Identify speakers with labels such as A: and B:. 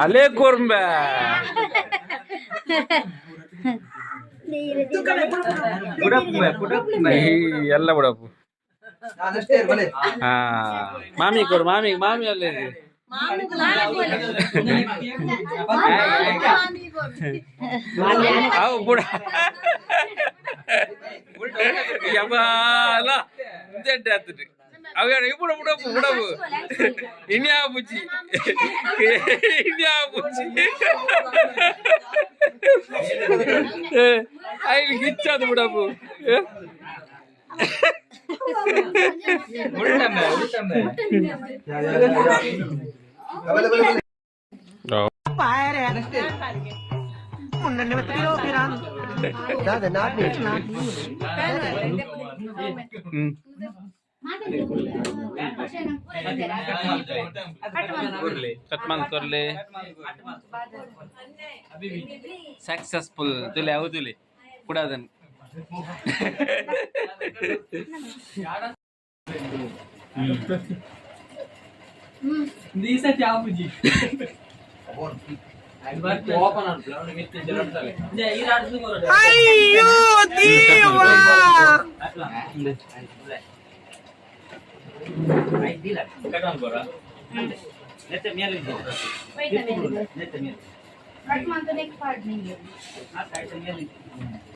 A: ಅಲೇ ಕೊರ್ಂಬೆ. ಈ ಎಲ್ಲ ಬಿಡಪ್ಪು. ಹಾ, ಮಾಮಿ ಕೊರು, ಮಾಮಿ, ಮಾಮಿ ಅಲ್ಲೇ. ಅವು ಬುಡ ಯಬಾಲ ಇಂಜೆಡ್ ಆತುಂಡು. ಅವು ಇಪ್ಪುಡ ಬುಡಪ್ಪು ಬುಡಪ್ಪು. ಇನ್ಯಾ ಬುಜ್ಜಿ, ಇನ್ಯಾ ಬುಜ್ಜಿ. ಐಲ್ ಗಿಚ್ಚಾದು ಬುಡಪ್ಪು. ಹ್ಮ್. ಕಟ್ ಕೊರ್ಲೆ. ಸಕ್ಸಸ್ಫುಲ್ ತುಲೆ. ಅವು ತುಲೆ ಪುಡದನ್.
B: ಅಯ್ಯೋ ದೇವಾ!
C: ಕಟ್ ಮಾಡ್ತಾನೆ.